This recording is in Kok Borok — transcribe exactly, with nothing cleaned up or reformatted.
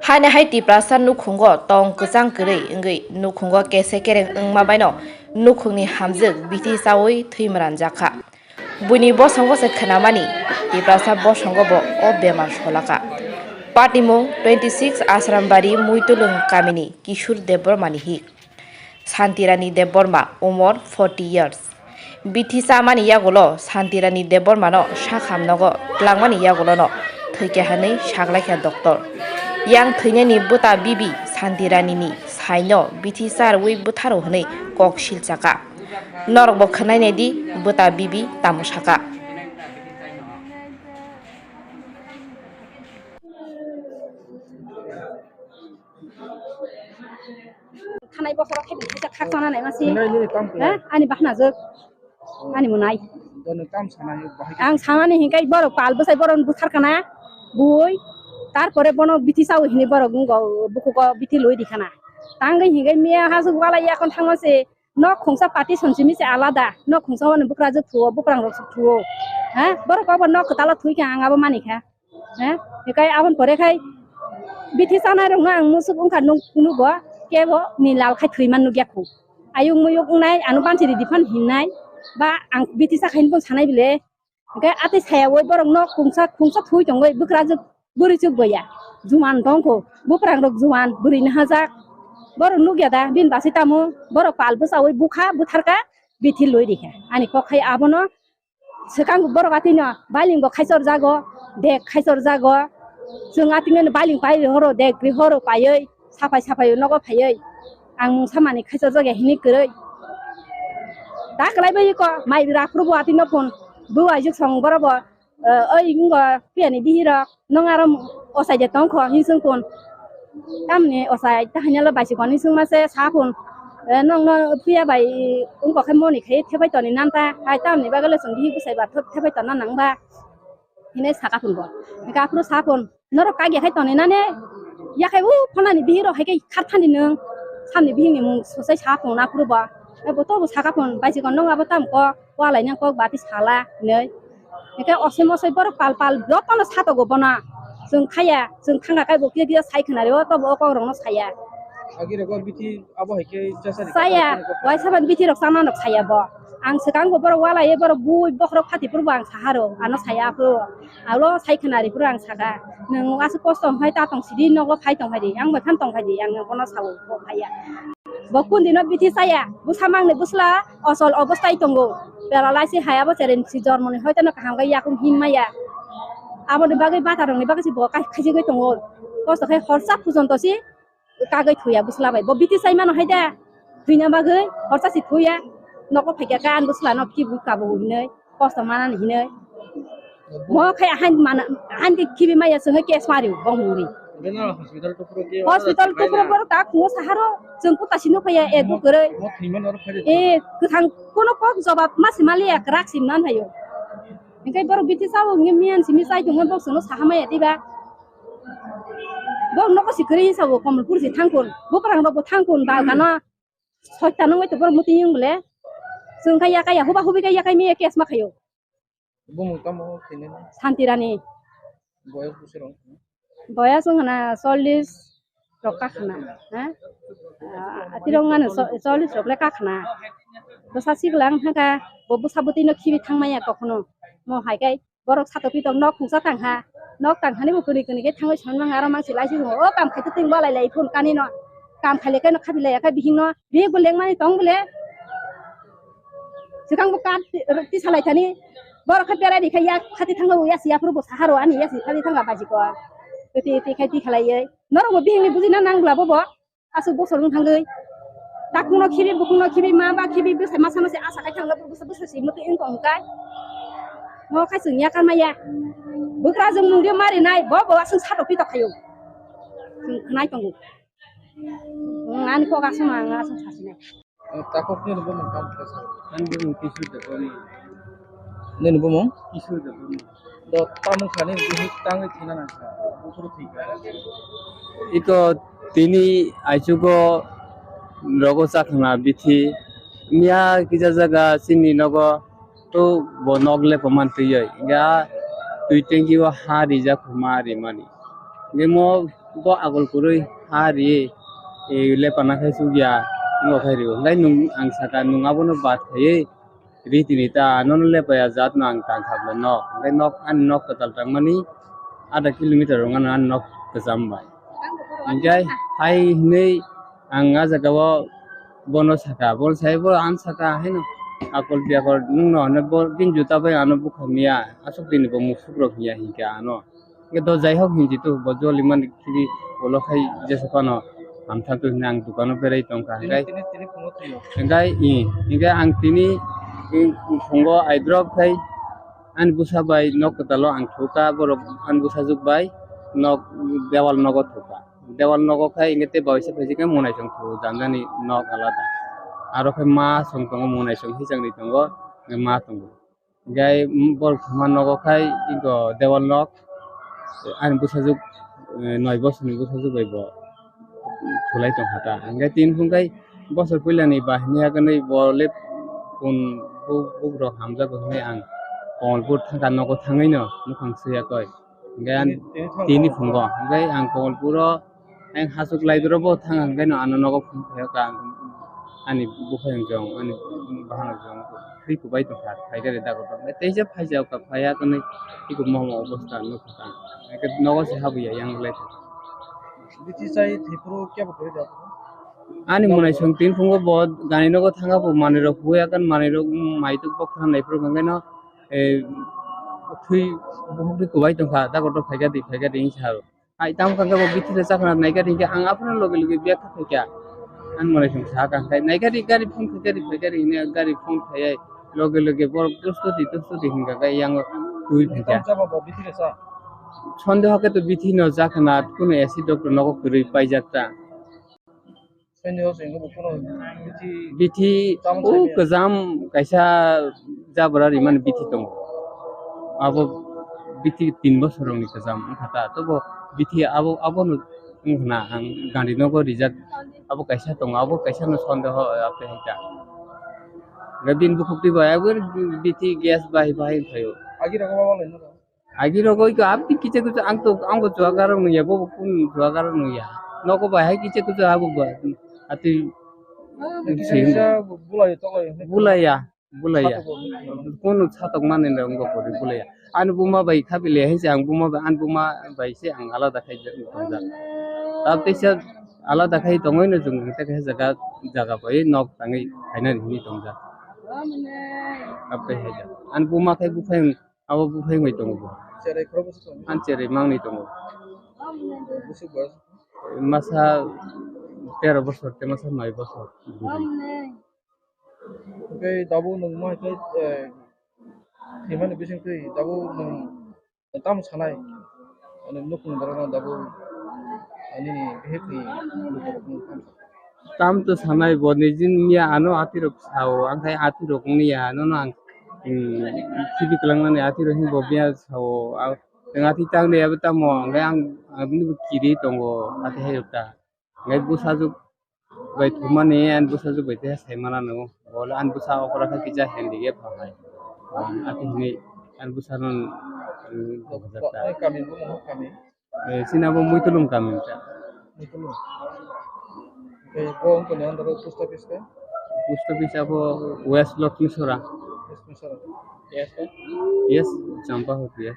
Haini hai Tiprasa nukhungo tong kwchang kwrwi wngwi nukhungo kese kereng wngma baino nukhungni hamjwk bithi chaui thwimwranjakha. Buini bosongo se khwnamani Tiprasa bosongo bo o bemar solaka. Patimung twenty six Asrambari Muitulung kamini Kishur Debbarmani hi. Santirani Debbarma, umor forty years. Bithi chamani yagulo Santirani Debbarmano sakham nogo twlangmani yagulono thwikha hwnwi saklaikha doctor. Yang thwinani bwta bibi Santiranini saino bithi charwi bwtharo hwnwi kok silchaka. Norokbo khwnainai di, bwta bibi tamo saka. Thanai bokhoro khe bisa khak sana nai masi. Nai nini tam khe. Ha? Ani bahna jok. Ani munai. Dono tam sana ni bahai. Ang sana ni hinkai borok pal bwsai borok buthar kana. Bui. Tarpore bono bithi sawi hini borok ngo bukugo bithi loi di kana. Tangwi hinkai miya hasuk wala yakon thangma se nok khungsa party son simi se alada. Nok khungsa wani bukra jok thuo, bukrang rok thuo. Ha? Borok obo nok kwtala thui kha ang abo mani kha. He, hikai aboni pore khai bithi chanai rokno ang musuk wngkha nuk-, nugo, kebo ni lal khai thwi man nukya khu. Ayuk muyuk wngnai, ano bansi ridi phan hinnai, ba ang bithi cha khaini bo sanai bile. Hikai atwi saya woi borok nok khungsa, khungsa thui tongoi, bwkra jwk, bwrwi chuk boya, juan tong khu, bwkrang rok juan, bwrwi nahajak. Borok nukya da, bini basi tamo, borok pal bwchaui bukha, bwtharka, bithi loi rikha. Ani kok khai abono, swkang borok atwino bailing bo khaichor jago, dek khaichor jago. Chwng atwino bailing pai horo, dek ri horo paioi, sapai sapai nogo phaioi. Ang mungsa mani khaichor jaga hini kwrwi. Ta kwlai bai ko, mai rak phuru bo atwino phone. Bu ajuk song borok bo, eh, oi ingo piyani bihirok, nong aro osai de tong kho, hinsung phone. Tamni osai, ta hanya lo baisi koni sung mase sa phone. Eh, nong no phiya bai, ungko khe moni khe thepai toni nan ta. Hai tamni bagale sung bihi busai ba thep thepai tona nang ba. Hine saka phone bo. Hika phuru sa phone. Norok kage khai toni nane. Ya khai u phonani bihi ro hai khai kharthani nung. Samni bihi ni mung sosai sa phone na phuru bo. Eh, bo to bo saka phone. Baisi kon nong abo tam ko. Walai nang kok bati sala hinoi. Hingke osoi mosoi borok pal pal jotono satogo bono. Chwng khaya, chwng thangka kai bo kiya kiya sai khwna rio, tobo o kok rokno saya. Agi rogo bithi abo hai khe chasa ni Saya, kaisa ni kok wai saban bithi rok chana nok saya bo. Ang swkang bo borok walai borok bui bokhorok phati phuru bo ang saharo, ano saya phuru. Alo sai khwna ri phuru ang saka. Nwng aswk kosto wng phai ta tong sidi nogo phai tong phai di, ang bai phan tong phai di, ang bono sao bo phaiya. Bo kundino bithi saya, bwsa mangni bwsla ochol obostai tongo. Paralysis hai abo cherem si jormoni hoiteno kaham khe yakung him maya. Aboni bagwi batarokni bagwi si bo kai-, khaisingwi tongo. Kosto khe horsa pujonto si kagwi thuya bwsla bai. Bo bithi sai mano hai da. Thwina bagwi horsa si thuya. Nogo phaikha khe ani bwslano kibu kabu hinwi. Kosto manani hinwi. Mo khai ahan mana, ahan ke khibi maya swngo case mari bong muri. General hospital to puro ke Hospital to puro puro ta khungo saharo chwng kuta sino phaya e do kwrwi. Mo thima nor phari. E kwthang kono kok jobab ma si mali ya krak si man hayo. Engkai borok bithi sao ngi miyan simi sai tongo bok sono saha maya diba. Bok noko si kwrwi sao Komolpur si thangkun. Bukrang rok bo thangkun ba gana. Soita nungwi to borok muti yung bole. Chwng kha yakai ya, huba hubi kha yakai miya case ma khayo. Bumung tamo khainani? Santirani. Boyas bwswrwng? Boyas wngkha na chollish rok kakhna, ha? Ah, atirok wngkha na cho-, chollish rok le kakhna. Bwsa sikla wngkha kha, bo bwsa bwtwi no khibi thangmaya kokno. Mo hai kai borok sato pitok nok khungsa tangkha. Nok tangkhani bo kwrwi kwrwi khe thangwi songwi mangkha, aro mangsi lai si tongo. O kam khai twtwing balai lai phone kani no. Kam khai le khe no khabi lai ya kha bihik no. Bihik bo lengmani tong bole. Swkang bo kat ti salai thani. Borok khe berai rikha yak khati thangma bo yasi yaphuru bo saharo ani yasi khati thangma baji ko. Twi twi khai twi khalaiwi. Norok bo bihik ni bujina nang bla bo bo. Aswk bosor wng thangwi. Takungno khibi, bukungno khibi, ma ba khibi, bwsai masa masa asa khai thangla, bwsa bwsa si mwtwi wng tong kai. Mo khai chwng yakar maya. Bwkra jwng mungdi mari nai, bo bo aswk satok pitok khayo. Chwng khnai tongo. Wng ani kok aswk ma, ang aswk sasinai. Takhuk nini bumung tamo khe sa? Ani bumung Kishore Debbarma. Nini bumung? Kishore Debbarma. Do tamung kha nini bihik tangwi thwina nang kha. Buphuru thwi kha. Iko tini aichugo rogo chakhna bithi. Miya kisa jaga chini nogo to bo nok le phaman twi ya. Twi tanki o ha rijak ma rimani. Hingke mo bo agol kwrwi ha ri, e, lepana khai chukya, wngkha khai rio. Hingke nwng ang saka nwng abono bad khaiwi ri tini ta, nono lepaya jat no ang tang kha bwle nok. Hingke nok, ani nok kwtal tangmani adha kilometer wngkha ani nok kwcham bai. Hingke hai hwnwi ang ah jaga o bono saka, bo sai bo ang saka haino akol biyakol nwng no hwnwi bo bini juta bai ano bukha miya, aswk dini bo musuk rok hinya hinkhe ano. Hingke do jai hok hinji tu bo joli mani khibi ulo khai jesa phano hamtham tu hwnwi ang dukano berai tongkha. Hingke, hingke i, hingke ang tini, i, phungo aidrop khai ani bwsa bai nok kwtalo ang thukha, borok ani bwsajwk bai nok dewal nogo thukha. Dewal nogo khai hingke tei baisa phaising khe mwnaisong thu janjani nok alada. Aro khe ma song tongo, mwnaisong hisangni tongo, ma tongo. Hingke borok thuma nogo khai iko dewal nok ani bwsajwk, eh, noi bosorni bwsajwk bai bo thulai tongkha ta. Hingke tin phung khai bosor puilani bahini haganwi bo le kun bu-, bukrok hamjago hinwi ang Komolpur thangkha nogo thangwi no mukhang swiya koi. Hingke ang tini, tini phungo. Hingke ang Komolpuro ang hasuk laiboro bo thang hingke no ano nogo phung phaio ka ani buphang jong, ani bahan jong, twi kubai tongkha, phaikhe re dago tong. Teisa phaijak ka phaiya kwnwi iko mohmo obostha nukha ka. Hingke nogo se habuya yang lai. Bithi chai thipro kebo kwrwi da. Ani mwnaisong tin phungo bo gani nogo thangkha bo manwi rok huya kan manwi rok maituk bok thang naiphuru hingke no. Eh, twi bukhuk twi kubai tongkha, dago to phaikha di, phaikha di hinwi sa. Hai, tamo kha khe bo bithi rwchapna naikha di hinkhe ang aphano loge loge biyakha phaikha. Ani mwnaisong sakha khai, naikha di gari phone khaikha di, phaikha di hinwi gari phone khaiwi loge loge borok dosto di, dosto di hinkha khe yang twi phaikha. Tamo jaba bo bithi rwcha? Sondeho khe to bithi no jakha na, kunu A C doctor nogo kwrwi paijak ta. Seni o sengkhe bo phano bithi. Bithi tamo o seni kwcham kaisa jabra rimani bithi tongo. Abo bithi tin bosor rokni kwcham wngkha ta. Tobo bithi abo, abono wngkha na ang Gandhinagar rijak. Abo kaisa tongo, abo kaisa no sondeho aphai hai ta. Hwnkhe bini bukhuk twi bai abo bithi gas bahai bahai wngkhaio. Agi rogo ma manwi no. Agi rogo iko abdi kicha kuchu ang to, ang bo chuagarok nungya, bo bo kun chuagarok nungya. Noko bai hai kicha kuchu abo ba. Ati. Kicha kicha bulai tolai. Bulaiya, bulaiya. Satok. Kunu satok mani na wngkha kori bulaiya. Ani buma bai khabi le hai se ang buma bai, ani buma bai se ang alada khai tongjak. Tab teisa alada khai tongoi no chwng tei kaisa jaga, jaga bai nok tangwi khainani hinwi tongjak. Tab kai hai jak. Ani buma khai buphai Abo buphai wngwi tongo bo. Cherai khorok bwswk tongo? Ang cherai mangni tongo. Bwswk bwswk? Masa tero bosor tei masa noi bosor. Hwnkhe tabuk nwng ma khe, eh, thwimani bisingtwi tabuk nwng tamo sanai? Ani nukhung borokno tabuk nini bihikni lukurokno tamo sanai? Tam to sanai bo nijin miya ano atirok sao, ang khai atirok wngya, nono ang, mm, khibi kwlangnani atirok hinwi bo miya sao, ang, ang ati tangni abo tamo, hwnkhe ang, ang bini bo kiri tongo, ati hai rok ta. Hwnkhe bwsajwk bai thumani, ani bwsajwk bai tei saimana nango, bo le ani bwsa okra khe kisa handicap hai, ati hinwi ani bwsano, mm, Bo-, bo-, kami bo, kami? Eh, chini abo Muitulung kami wngkha. Muitulung. Oke, bo wngkha ni under post office ka? Post office abo West Lakshmisora. Lakshmisora. Yes, sir. Yes, Champahor, yes.